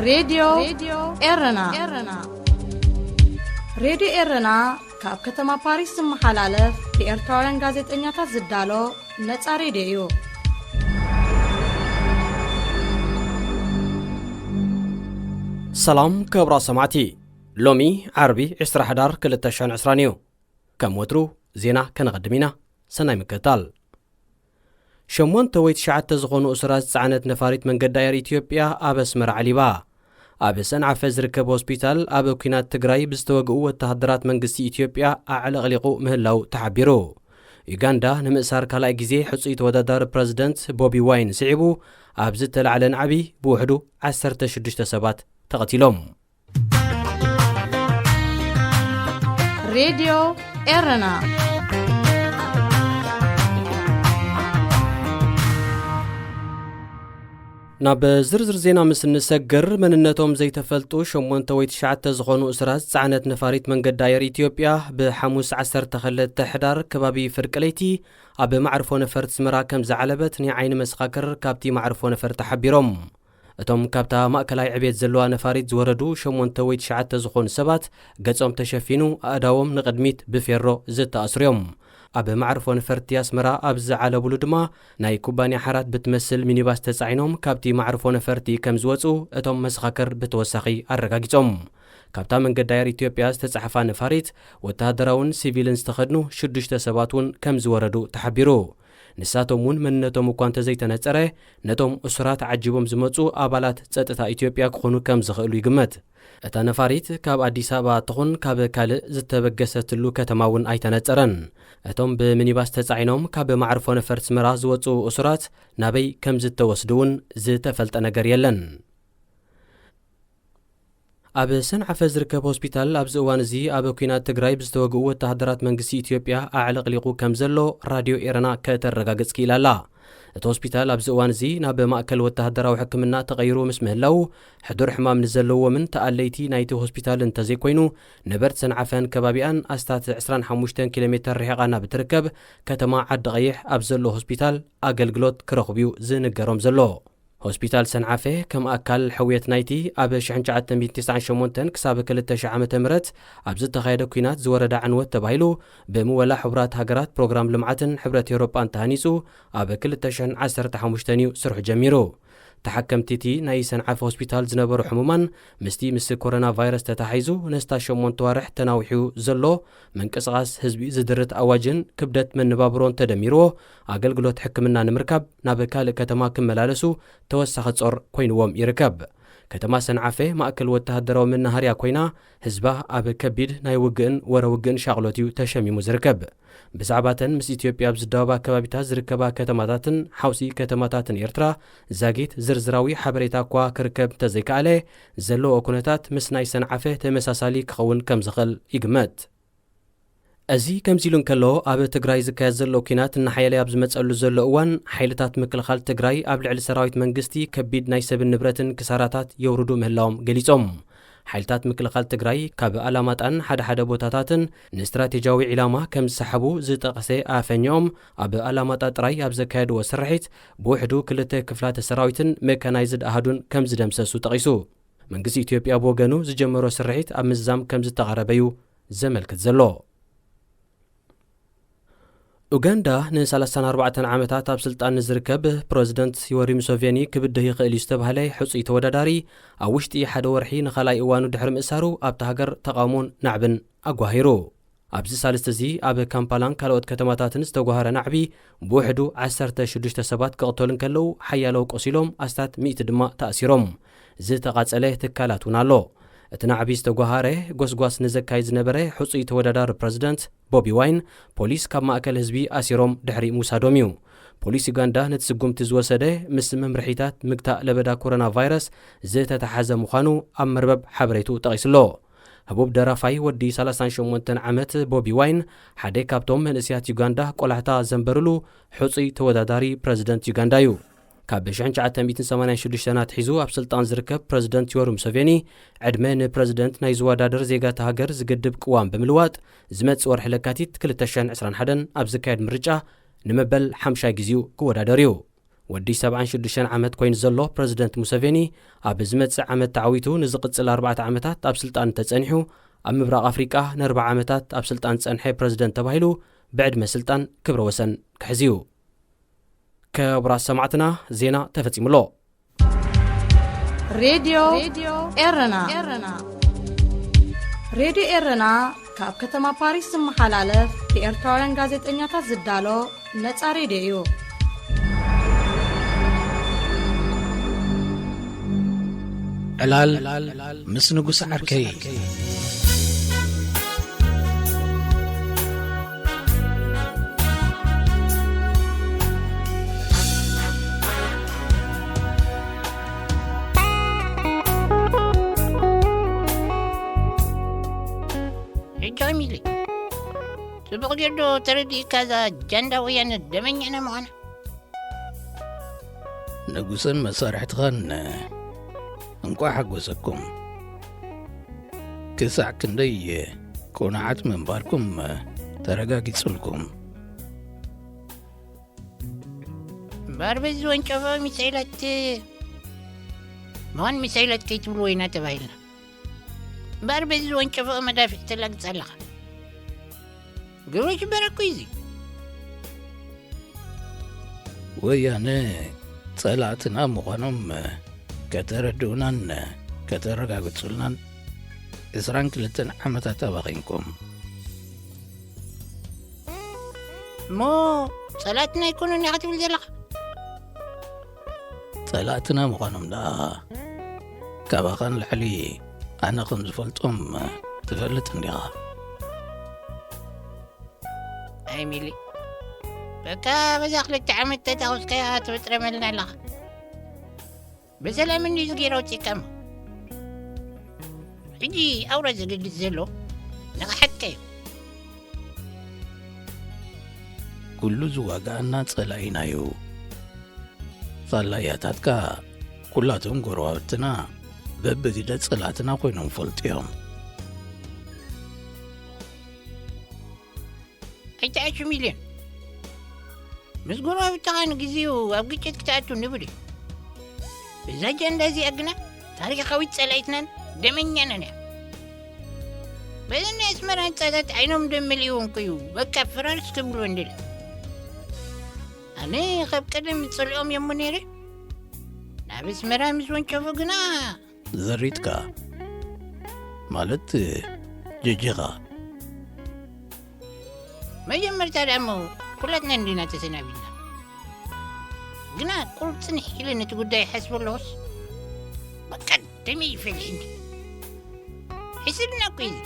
ሬድዮ ኤረና። ሬድዮ ኤረና ካብ ከተማ ፓሪስ ዝመሓላለፍ ብኤርትራውያን ጋዜጠኛታት ዝዳሎ ነጻ ሬድዮ እዩ። ሰላም ክቡራት ሰማዕቲ፣ ሎሚ ዓርቢ ዕስራ ሕዳር ክልተ ሽሕን ዕስራን እዩ። ከም ወትሩ ዜና ከነቐድም ኢና። ሰናይ ምክትታል። ሸሞንተ ወይ ትሽዓተ ዝኾኑ እሱራት ዝጸዓነት ነፋሪት መንገዲ ኣየር ኢትዮጵያ ኣብ ኣስመራ ዓሊባ። ኣብ ሰንዓፈ ዝርከብ ሆስፒታል ኣብ ኲናት ትግራይ ብዝተወግኡ ወተሃደራት መንግስቲ ኢትዮጵያ ኣዕለቕሊቑ ምህላው ተሓቢሩ። ዩጋንዳ ንምእሳር ካልኣይ ግዜ ሕጹይ ተወዳዳሪ ፕረዚደንት ቦቢ ዋይን ስዒቡ ኣብ ዝተላዕለ ናዕቢ ብውሕዱ ዓሰርተ ሽዱሽተ ሰባት ተቐቲሎም። ሬድዮ ኤረና። ናብ ዝርዝር ዜና ምስ እንሰግር፣ መንነቶም ዘይተፈልጡ ሸሞንተ ወይ ትሽዓተ ዝኾኑ እሱራት ዝጸዓነት ነፋሪት መንገዲ ኣየር ኢትዮጵያ ብሓሙስ ዓሰርተ ክልተ ሕዳር ከባቢ ፍርቂ ለይቲ ኣብ መዕርፎ ነፈርቲ ኣስመራ ከም ዝዓለበት ናይ ዓይኒ መሰኻክር ካብቲ መዕርፎ ነፈርቲ ሓቢሮም። እቶም ካብታ ማእከላይ ዕቤት ዘለዋ ነፋሪት ዝወረዱ ሸሞንተ ወይ ትሽዓተ ዝኾኑ ሰባት ገጾም ተሸፊኑ፣ ኣእዳዎም ንቕድሚት ብፌሮ ዝተኣስሩ እዮም። ኣብ መዕርፎ ነፈርቲ ኣስመራ ኣብ ዝዓለቡሉ ድማ ናይ ኩባንያ ሓራት ብትመስል ሚኒባስ ተጻዒኖም ካብቲ መዕርፎ ነፈርቲ ከም ዝወጹ እቶም መሰኻክር ብተወሳኺ ኣረጋጊጾም። ካብታ መንገዲ ኣየር ኢትዮጵያ ዝተጻሕፋ ነፋሪት ወተሃደራውን ሲቪልን ዝተኸድኑ ሽዱሽተ ሰባት እውን ከም ዝወረዱ ተሓቢሩ። ንሳቶም እውን መንነቶም እኳ እንተዘይተነጸረ፣ ነቶም እሱራት ዓጂቦም ዝመጹ ኣባላት ጸጥታ ኢትዮጵያ ክኾኑ ከም ዝኽእሉ ይግመት። እታ ነፋሪት ካብ ኣዲስ ኣበባ ትኹን ካብ ካልእ ዝተበገሰትሉ ከተማ እውን ኣይተነጸረን። እቶም ብሚኒባስ ተጻዒኖም ካብ መዕርፎ ነፈርቲ ኣስመራ ዝወጹ እሱራት ናበይ ከም ዝተወስዱ እውን ዝተፈልጠ ነገር የለን። ኣብ ሰንዓፈ ዝርከብ ሆስፒታል ኣብዚ እዋን እዚ ኣብ ኲናት ትግራይ ብዝተወግኡ ወተሃደራት መንግስቲ ኢትዮጵያ ኣዕለቕሊቑ ከም ዘሎ ራድዮ ኤረና ከተረጋግጽ ክኢላ ኣላ። እቲ ሆስፒታል ኣብዚ እዋን እዚ ናብ ማእከል ወተሃደራዊ ሕክምና ተቐይሩ ምስ ምህላዉ፣ ሕዱር ሕማም ንዘለዎምን ተኣለይቲ ናይቲ ሆስፒታል እንተዘይኮይኑ፣ ነበርቲ ሰንዓፈን ከባቢኣን ኣስታት ዕስራን ሓሙሽተን ኪሎ ሜተር ርሒቓ ናብ እትርከብ ከተማ ዓዲ ቀይሕ ኣብ ዘሎ ሆስፒታል ኣገልግሎት ክረኽቡ'ዩ ዝንገሮም ዘሎ። ሆስፒታል ሰንዓፈ ከም ኣካል ሕውየት ናይቲ ኣብ ሽሕን ትሽዓተ ሚእትን ተስዓን ሸሞንተን ክሳብ ክልተ ሽሕ ዓመተ ምህረት ኣብ ዝተኻየደ ኲናት ዝወረደ ዕንወት ተባሂሉ ብምወላ ሕቡራት ሃገራት ፕሮግራም ልምዓትን ሕብረት ኤውሮጳን ተሃኒጹ ኣብ ክልተ ሽሕን ዓሰርተ ሓሙሽተን እዩ ስርሑ ጀሚሩ። ተሓከምቲ እቲ ናይ ሰንዓፈ ሆስፒታል ዝነበሩ ሕሙማን ምስቲ ምስ ኮሮና ቫይረስ ተታሒዙ ነስታ ሸሞንተ ዋርሕ ተናዊሑ ዘሎ ምንቅስቓስ ህዝቢ ዝድርት ኣዋጅን ክብደት መነባብሮን ተደሚርዎ ኣገልግሎት ሕክምና ንምርካብ ናብ ካልእ ከተማ ክመላለሱ ተወሳኺ ጾር ኮይንዎም ይርከብ። ከተማ ሰንዓፈ ማእከል ወተሃደራዊ መናሃርያ ኮይና፣ ህዝባ ኣብ ከቢድ ናይ ውግእን ወረ ውግእን ሻቕሎት እዩ ተሸሚሙ ዝርከብ። ብዛዕባተን ምስ ኢትዮጵያ ኣብ ዝዳወባ ከባቢታት ዝርከባ ከተማታትን ሓውሲ ከተማታትን ኤርትራ ዛጊት ዝርዝራዊ ሓበሬታ እኳ ክርከብ እንተዘይከኣለ፣ ዘለዎ ኩነታት ምስ ናይ ሰንዓፈ ተመሳሳሊ ክኸውን ከም ዝኽእል ይግመት። እዚ ከምዚ ኢሉ እንከሎ፣ ኣብ ትግራይ ዝካየድ ዘሎ ኲናት እናሓየለ ኣብ ዝመጸሉ ዘሎ እዋን፣ ሓይልታት ምክልኻል ትግራይ ኣብ ልዕሊ ሰራዊት መንግስቲ ከቢድ ናይ ሰብን ንብረትን ክሳራታት የውርዱ ምህላዎም ገሊጾም። ሓይልታት ምክልኻል ትግራይ ካብ ኣላማጣን ሓደ ሓደ ቦታታትን ንስትራቴጂያዊ ዒላማ ከም ዝሰሓቡ ዝጠቐሰ ኣፈኛኦም፣ ኣብ ኣላማጣ ጥራይ ኣብ ዘካየድዎ ስርሒት ብውሕዱ ክልተ ክፍላተ ሰራዊትን ሜካናይዝድ ኣሃዱን ከም ዝደምሰሱ ጠቒሱ። መንግስቲ ኢትዮጵያ ብወገኑ ዝጀመሮ ስርሒት ኣብ ምዝዛም ከም ዝተቓረበ እዩ ዘመልክት ዘሎ። ኡጋንዳ ንሰላሳን ኣርባዕተን ዓመታት ኣብ ስልጣን ንዝርከብ ፕረዚደንት ዮወሪ ሙሰቬኒ ክብድህ ይኽእል እዩ ዝተባህለ ሕጹይ ተወዳዳሪ ኣብ ውሽጢ ሓደ ወርሒ ንኻልኣይ እዋኑ ድሕሪ ምእሳሩ ኣብታ ሃገር ተቓውሞን ናዕብን ኣጓሂሩ። ኣብዚ ሳልስቲ እዚ ኣብ ካምፓላን ካልኦት ከተማታትን ዝተጓሃረ ናዕቢ ብውሕዱ ዓሰርተ ሽዱሽተ ሰባት ክቕተሉ እንከለዉ ሓያሎ ቆሲሎም ኣስታት ሚእቲ ድማ ተኣሲሮም። ዝተቓጸለ ትካላት እውን ኣሎ። እቲ ናዕቢ ዝተጓሃረ ጎስጓስ ንዘካይድ ዝነበረ ሕጹይ ተወዳዳሪ ፕረዚደንት ቦቢ ዋይን ፖሊስ ካብ ማእከል ህዝቢ ኣሲሮም ድሕሪ ምውሳዶም እዩ። ፖሊስ ዩጋንዳ ነቲ ስጉምቲ ዝወሰደ ምስ መምርሒታት ምግታእ ለበዳ ኮሮና ቫይረስ ዝተተሓዘ ምዃኑ ኣብ መርበብ ሓበሬቱ ጠቒሱ ኣሎ። ህቡብ ደራፋይ ወዲ ሰላሳን ሸሞንተን ዓመት ቦቢ ዋይን ሓደ ካብቶም መንእሰያት ዩጋንዳ ቆላሕታ ዘንበርሉ ሕጹይ ተወዳዳሪ ፕረዚደንት ዩጋንዳ እዩ። ካብ ሽሕን ትሽዓተ ሚእትን ሰማንያን ሽዱሽተን ኣትሒዙ ኣብ ስልጣን ዝርከብ ፕረዚደንት ዮወሪ ሙሰቬኒ፣ ዕድመ ንፕረዚደንት ናይ ዝወዳደር ዜጋታ ሃገር ዝገድብ ቅዋም ብምልዋጥ፣ ዝመጽእ ወርሒ ለካቲት ክልተ ሽሕን ዕስራን ሓደን ኣብ ዝካየድ ምርጫ ንመበል ሓምሻይ ግዜኡ ክወዳደር እዩ። ወዲ ሰብዓን ሽዱሽተን ዓመት ኮይኑ ዘሎ ፕረዚደንት ሙሰቬኒ፣ ኣብ ዝመጽእ ዓመት ተዓዊቱ ንዝቕጽል ኣርባዕተ ዓመታት ኣብ ስልጣን እንተጸኒሑ፣ ኣብ ምብራቕ ኣፍሪቃ ንኣርብዓ ዓመታት ኣብ ስልጣን ዝጸንሐ ፕረዚደንት ተባሂሉ ብዕድመ ስልጣን ክብረ ወሰን ክሕዝ እዩ። ክቡራት ሰማዕትና፣ ዜና ተፈጺሙ ኣሎ። ሬድዮ ኤረና። ሬድዮ ኤረና ካብ ከተማ ፓሪስ ዝመሓላለፍ ብኤርትራውያን ጋዜጠኛታት ዝዳሎ ነጻ ሬድዮ እዩ። ዕላል ምስ ንጉስ ዓርከይ። ሕጂ ሚሊ፣ ጽቡቕ ጌርዶ ተረዲእካ እዛ ጃንዳ ወያነ ደመኛና ምዃና? ንጉስን መሳርሕትኻን እንቋዕ ሓጎሰኩም። ክሳዕ ክንደይ ቅኑዓት ምንባርኩም ተረጋጊጹልኩም። እምበኣር በዚ ዝወንጨፎ ሚሳይላት፣ መን ሚሳይላት ከይትብሉ ወይና ተባሂልና። እምበኣር በዚ ዝወንጨፎ መዳፍዕ ተላግጽ ኣለኻ። ግብረ ሽበራ እኮ እዩ እዚ። ወያነ ጸላእትና ምዃኖም ከተረድኡናን ከተረጋግጹልናን ዕስራን ክልተን ዓመታት ኣባኺንኩም። እሞ ጸላእትና ኣይኮኑን ኢኻ ትብል ዘለኻ? ጸላእትና ምዃኖም ደኣ ካባኻ ንላዕሊ ኣነ ከም ዝፈልጦም ትፈልጥ እንዲኻ። ኣይ ሚሊ፣ በቃ በዛ ክልተ ዓመት ተታኹስካያ ትብጥረመልና ኣለኻ። ብሰላም እንድዩ ዝገይረ ኣውጺእካ እሞ። ሕጂ ኣውራ ዘገድስ ዘሎ ንቕሓትካ እዩ። ኩሉ ዝዋጋኣና ጸላኢና እዩ። ሳላያታትካ ኩላቶም ጎረባብትና በብግደ ጸላእትና ኮይኖም ፈልጡ እዮም። ኣይትኣሹ ሚልዮን። ምስ ጎረባብትኻ ንግዜኡ ኣብ ግጭት ክትኣቱ ንቡር እዩ። እዛ ጃንዳ እዚኣ ግና ታሪኻዊት ጸላኢትናን ደመኛናን እያ። በዘን ናይ ኣስመራ ህንጻታት ዓይኖም ደም መሊእዎም ከዩ በቃ ፈራርስ ክብሉ እንድለ። ኣነ ካብ ቀደም ጸሊኦም እዮም ነይረ። ናብ ኣስመራ ምስ ወንጨፉ ግና ዘሪጥካ ማለት ጀጀኻ። መጀመርታ ደኣ እሞ ኩላትና እንዲና ተሰናቢትና። ግና ቁርጽንሕ ኢለ ነቲ ጉዳይ ይሓስቦ ኣለኹስ፣ በቃ ደመይ ይፈልሕ እንዲ። ሕስድና እኮ እዩ።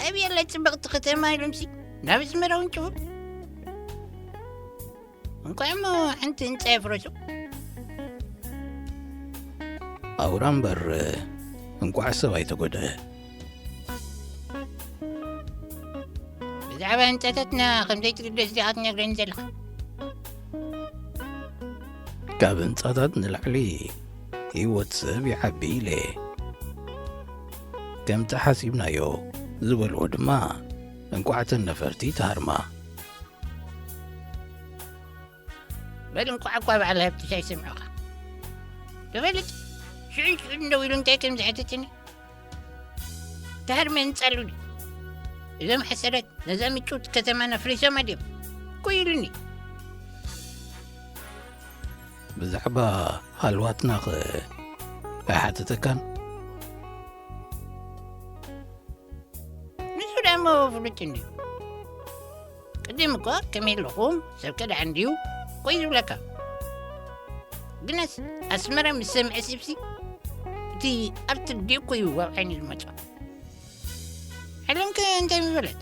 ኣበይ ኣላ ጽብቕቲ ከተማ ኢሎምሲ ናብ ኣስመራ ወንጭፎም። እንቋዕ እሞ ሓንቲ ህንጻ የፍረሱ። ኣውራ እምበር እንቋዕ ሰብ ኣይተጎድአ። ብዛዕባ ህንጻታትና ከም ዘይትግደስ ዲኻ ትነግረኒ ዘለኻ? ካብ ህንጻታት ንላዕሊ ህይወት ሰብ ይዓቢ ኢለ። ከምቲ ሓሲብናዮ ዝበልዎ ድማ እንቋዕ እተን ነፈርቲ ተሃርማ። በል እንቋዕ እኳ በዓል ሃብትሽ ኣይሰምዑኻ። ትፈልጥ፣ ሽዑ ሽዑ እንደው ኢሉ እንታይ ከም ዝሓተትኒ? ተሃርመ ህንጻ ኣሉኒ። እዞም ሓሰረት ነዛ ምጭውቲ ከተማና ኣፍሪሶማ ድዮም? እኮ ኢሉኒ። ብዛዕባ ሃልዋትናኸ ኣይሓተተካን? ንሱ ደሞ ፍሉጥ እንድዩ። ቅድም እኮ ከመይ ኣለኹም፣ ሰብ ከ ደሓን ድዩ? ኮይ ዝብለካ። ግናስ ኣስመራ ምስ ሰምዐ ስብሲ፣ እቲ ኣርትዲ እኮ እዩ ኣብ ዓይኒ ዝመጾ። ዓለምከ እንታይ ምበለት?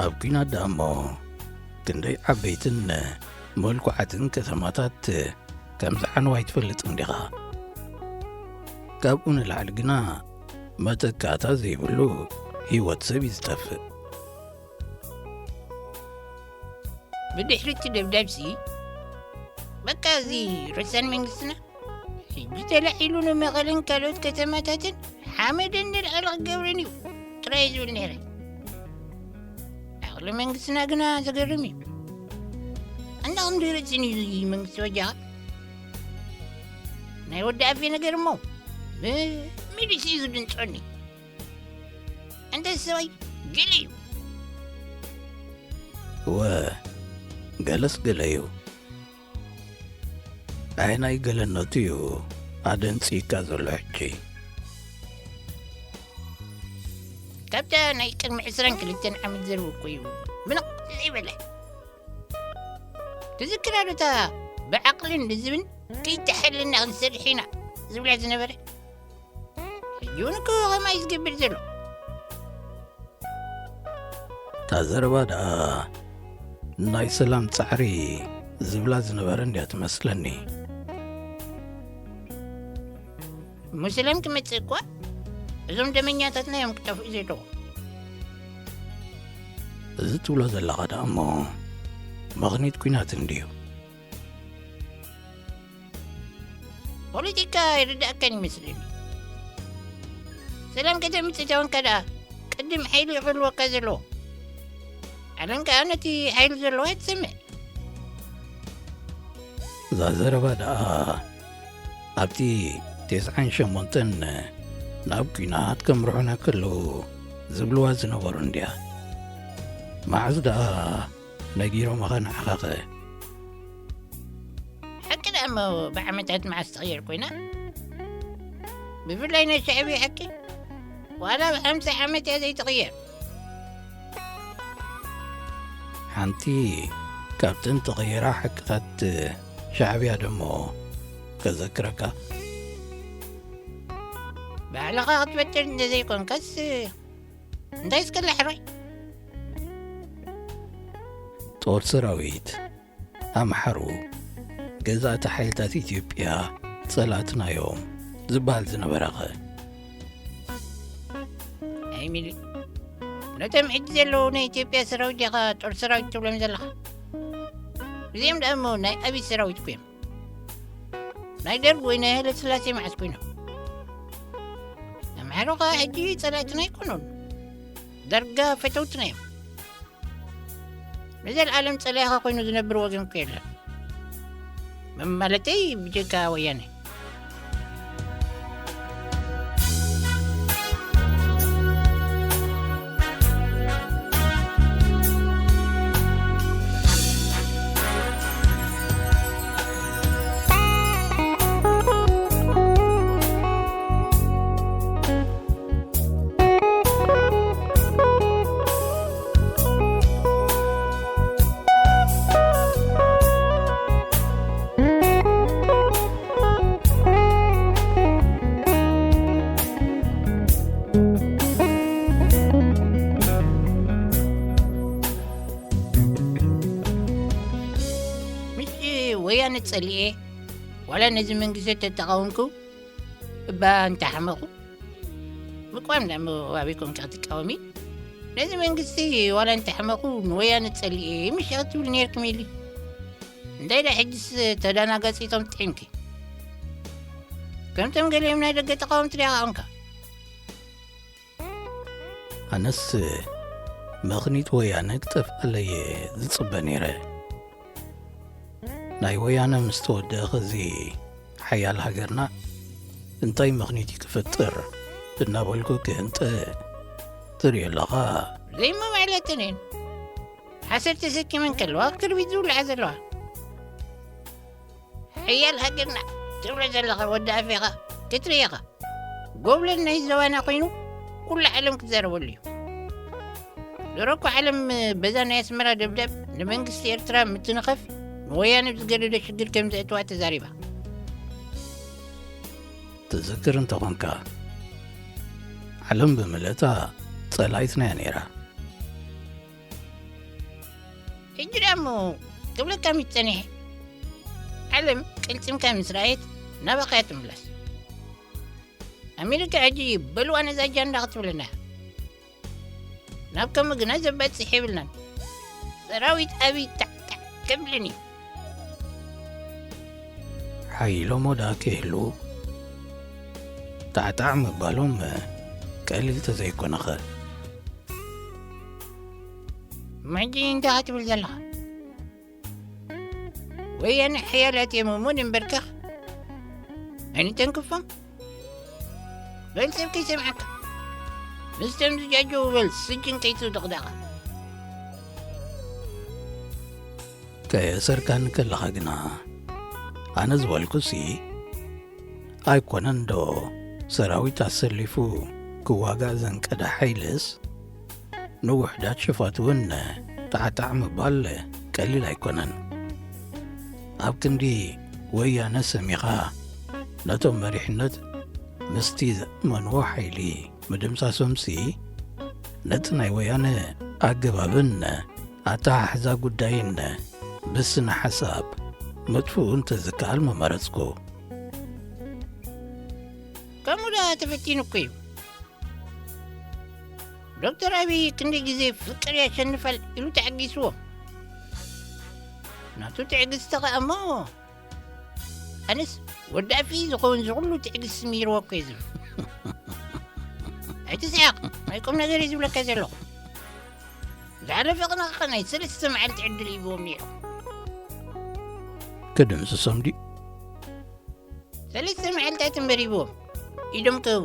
ኣብ ኲናት ደኣ እሞ ክንደይ ዓበይትን ምልኩዓትን ከተማታት ከም ዝዓነዋ ኣይትፈልጥን ዲኻ? ካብኡ ንላዕሊ ግና መተካእታ ዘይብሉ ህይወት ሰብ እዩ ዝጠፍእ። ብድሕሪ እቲ ደብዳብሲ፣ በቃ እዚ ርእሰን መንግስትና ሕጂ ተላዒሉ ንመቐለን ካልኦት ከተማታትን ሓመድ እንድልዓለ ክገብረን እዩ ጥራይ ዝብል ነይረ። ዓቕሊ መንግስትና ግና ዘገርም እዩ። ኣቕንዲ ርእስን እዩ እዚ መንግስቲ በጃኻ። ናይ ወዲ ኣፌ ነገር እሞ ብሚሊስ እዩ ዝድንጾኒ። እንተ ሰብኣይ ገለ እዩ። እወ፣ ገለስ ገለ እዩ። ኣየናይ ገለነቱ እዩ ኣደንጺካ ዘሎ ሕጂ? ካብታ ናይ ቅድሚ ዕስራን ክልተን ዓመት ዘርቢ እኮ እዩ ምንቕ ዘይበለ። ትዝክራ ዶ እታ ብዓቕልን ልዝብን ከይተሓለልና ክንሰርሕ ኢና ዝብላ ዝነበረ? ሕጂ እውን እኮ ከምኣ እዩ ዝገብር ዘሎ። እታ ዘረባ ደኣ ናይ ሰላም ጻዕሪ ዝብላ ዝነበረ እንድያ ትመስለኒ። እሞ ሰላም ክመጽእ እኳ እዞም ደመኛታትና እዮም ክጠፍኡ ዘለዎም። እዚ ትብሎ ዘለኻ ደኣ እሞ ምኽኒት ኲናት እንድዩ። ፖለቲካ ይርዳእካን ይመስለኒ። ሰላም ከተምጽእ ተወንካ ደኣ ቅድም ሓይሊ ይኽልወካ ዘለዎ። ዓለም ከኣ ነቲ ሓይሊ ዘለዎ እያ ትሰምዕ። እዛ ዘረባ ደኣ ኣብቲ ተስዓን ሸሞንተን ናብ ኲናት ከምርሑና ከለዉ ዝብልዋ ዝነበሩ እንድያ። መዓዝ ደኣ ነጊሮምኻ ንዓኻኸ? ሓቂ ደኣ እሞ ብዓመታት መዓስ ትቕየር ኮይና? ብፍላይ ናይ ሻዕብያ ሓቂ ዋላ ብሓምሳ ዓመት እያ ዘይትቕየር። ሓንቲ ካብተን ተቐየራ ሓቅታት ሻዕብያ ደሞ ከዘክረካ። ባዕልኻ ክትፈጥር እንተዘይኮንካስ እንታይ እስከላ ሕራይ? ጦር ሰራዊት ኣምሓሩ ገዛእቲ ሓይልታት ኢትዮጵያ ጸላእትና እዮም ዝበሃል ዝነበረኸ? ኣይ ሚሊ፣ ነቶም ሕጂ ዘለዉ ናይ ኢትዮጵያ ሰራዊት ዲኻ ጦር ሰራዊት ትብሎም ዘለኻ? እዚኦም ደኣ እሞ ናይ ኣብይ ሰራዊት እኮ እዮም። ናይ ደርግ ወይ ናይ ሃይለ ስላሴ መዓስ ኮይኖም? ኣምሓሩ ኸኣ ሕጂ ጸላእትና ኣይኮኑን። ዳርጋ ፈተውትና እዮም። ንዘለኣለም ጸላኢኻ ኮይኑ ዝነብር ወገን እኮ የለን። መማለተይ ብጀካ ወያነ። ምሽ ወያነ ጸሊኤ ዋላ ነዚ መንግስቲ ተተቃወምኩ እባ እንተሓመኹ ምቋም ደሞ ኣበይ ኮንካ ክትቃወሚ? ነዚ መንግስቲ ዋላ እንተሓመኹ ንወያነ ጸሊኤ ምሽ ክትብል ነርኪ ሚሊ። እንታይ ዳ ሕጅስ ተዳናጋጺቶም ጥዒምኪ? ከምቶም ገሊኦም ናይ ደገ ተቃወምቲ ዲያ ኮንካ? ኣነስ ምኽኒት ወያነ ክጠፍኣለየ ዝጽበ ነይረ። ናይ ወያነ ምስ ተወደአ ኸዚ ሓያል ሃገርና እንታይ ምኽኒት እዩ ክፈጥር እናበልኩ ክህንጠ ትርኢ ኣለኻ። ዘይመባዕለትን እየን። ሓሰር ተሰኪመን ከለዋ ክርቢት ዝውልዓ ዘለዋ። ሓያል ሃገርና ትብሎ ዘለኻ ወዲ ኣፌኻ ክትርኢ ኢኻ። ጎብለል ናይ ዞባና ኮይኑ ኩሉ ዓለም ክዛረበሉ እዩ። ድሮ እኮ ዓለም በዛ ናይ ኣስመራ ደብዳብ ንመንግስቲ ኤርትራ ምትንኸፍ ንወያነ ብዝገደደ ሽግር ከም ዘእትዋ ተዛሪባ። ትዝክር እንተኾንካ ዓለም ብምልእታ ጸላኢትና እያ ነይራ። ሕጂ ደኣ እሞ ክብለካ ሚት ጸኒሐ። ዓለም ቅልጽምካ ምስ ረኣየት ናባኻ እያ ትምለስ። ኣሜሪካ ሕጂ በልዋ ነዛ ጃንዳ ክትብለና እያ። ናብ ከምኡ ግና ዘባጽሕ የብልናን። ሰራዊት ኣብይ ታዕታዕ ከብልን እዩ። ሓይሎሞ ደኣ ከይህሉ ታዕታዕ ምባሎም ቀሊል ተዘይኮነኸ። ሕጂ እንታይ ክትብል ዘለኻ? ወያነ ሓያላት እዮም እሞ ንንበርከኽ ኣይንተንክፎም። በል ሰብ ከይሰምዓካ ምስቶም ዝጃጀዉ በል ስጅን ከይትውድቕ ዳኻ። ከየሰርካኒ ከለኻ ግና ኣነ ዝበልኩሲ ኣይኮነን ዶ ሰራዊት ኣሰሊፉ ክዋጋእ ዘንቀደ ሓይልስ ንውሕዳት ሽፋት እውን ጣዕጣዕ ምባል ቀሊል ኣይኮነን። ኣብ ክንዲ ወያነ ሰሚኻ ነቶም መሪሕነት ምስቲ ዘእመንዎ ሓይሊ ምድምሳሶምሲ ነቲ ናይ ወያነ ኣገባብን ኣተሓሕዛ ጉዳይን ብስነ ሓሳብ ምጥፍኡ እንተዝከኣል ምመረጽኩ። ከምኡ ደኣ ተፈቲኑ እኮ እዩ። ዶክተር ኣብይ ክንደይ ግዜ ፍቅር ያሸንፋል ኢሉ ተዓጊስዎ። ናቱ ትዕግስቲ ከኣ እሞ ኣነስ ወዲ ኣፍይ ዝኸውን ዝኹሉ ትዕግስቲ ስሚርዎ እኮ እዩ ዝብል። ኣይትስሓቕ፣ ናይ ቁም ነገር እዩ ዝብለካ ዘለኹ። ዝሓለፈ ቅነ ከ ናይ ሰለስተ መዓልቲ ዕድል ሂብዎም ነይሩ። ክድምስሶም ድዩ? ሰለስተ መዓልታት እምበር ሂብዎም ኢዶም ክህቡ።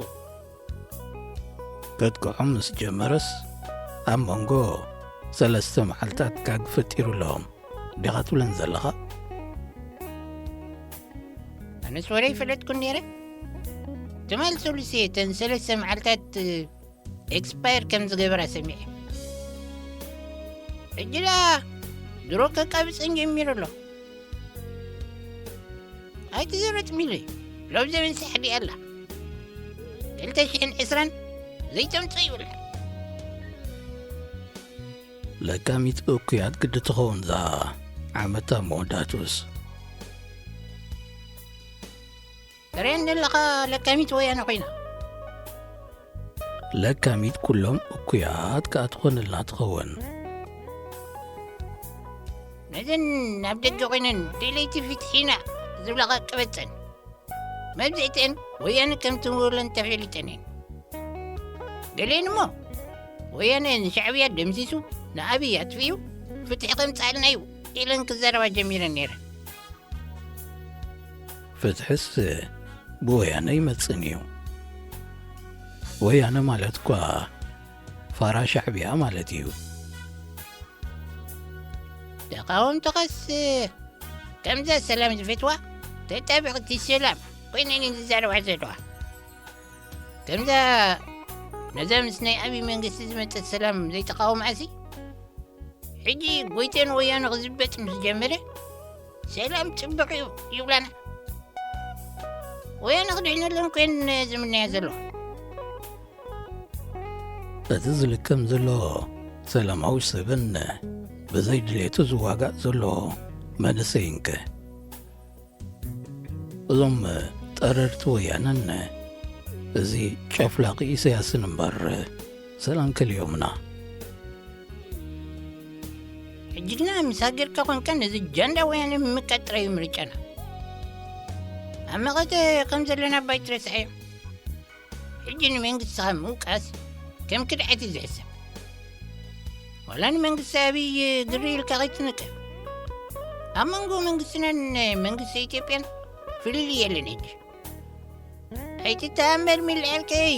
ከጥቅዖም ምስ ጀመረስ ኣብ መንጎ ሰለስተ መዓልታት ጋግ ፈጢሩ ኣለዎም ዲኻ ትብለን ዘለኻ? ኣነስ ወረ ይፈለጥኩን ነይረ። ትማል ሰሉሴ እተን ሰለስተ መዓልታት ኤክስፓየር ከም ዝገበራ ሰሚዐ። ሕጂ ደኣ ድሮ ከቃብጸን ጀሚሩ ኣሎ። ኣይትዘረጥ ሚሊ፣ ሎብ ዘበን ሳሕዲ ኣላ። ክልተ ሽሕን ዕስራን ዘይተምጽኦ ይብላ። ለካሚት እኩያት ግዲ ትኸውን እዛ ዓመት ኣብ መወዳእትኡስ። ትርእየን ዘለኻ ለካሚት ወያነ ኮይና። ለካሚት ኩሎም እኩያት ከኣ ትኾነልና ትኸውን። ነዘን ናብ ደገ ኮይነን ደለይቲ ፍትሒና ዝብላ ቀበጸን መብዝሕትአን ወያነ ከም ትምውለን ተፈሊጠን እየን። ገሌን እሞ ወያነ ንሻዕብያ ደምሲሱ ንኣብይ ኣጥፊኡ ፍትሒ ከምጽኣልና እዩ ኢለን ክዛረባ ጀሚረን ነይረን። ፍትሕስ ብወያነ ይመጽእን እዩ። ወያነ ማለት እኳ ፋራ ሻዕብያ ማለት እዩ። ተቃወምትኻስ ከምዛ ሰላም ዝፈትዋ ተጣበቕቲ ሰላም ኮይነን እየን ዝዛረባ ዘለዋ። ከምዛ ነዛ ምስ ናይ ኣብይ መንግስቲ ዝመጸት ሰላም ዘይተቃወማሲ ሕጂ ጎይተን ወያነ ክዝበጥ ምስ ጀመረ ሰላም ጽቡቕ እዩ ይብላና። ወያነ ክድሕነለን ኮይን ዝምነያ ዘለዋ። እቲ ዝልከም ዘሎ ሰላማዊ ሰብን ብዘይ ድሌቱ ዝዋጋእ ዘሎ መንእሰይንከ? እዞም ጠረርቲ ወያነን እዚ ጨፍላቂ ኢሳያስን እምበር ሰላም ከልዮምና። ሕጂ ግና ምስ ሃገርካ ኮንካ ነዚ ጃንዳ ወያነ ምምቃጥ ጥራይ እዩ ምርጫና። ኣብ መቐተ ከም ዘለና ባይ ትረስዐዮ። ሕጂ ንመንግስትኻ ምውቃስ ከም ክድዓት እዩ ዝሕሰብ። ዋላ ንመንግስቲ ኣብይ ግሪ ኢልካ ከይትንቀፍ። ኣብ መንጎ መንግስትናን መንግስቲ ኢትዮጵያን ፍልልይ የለን። ሕጂ ኣይትተኣመር ሚልዕርከይ።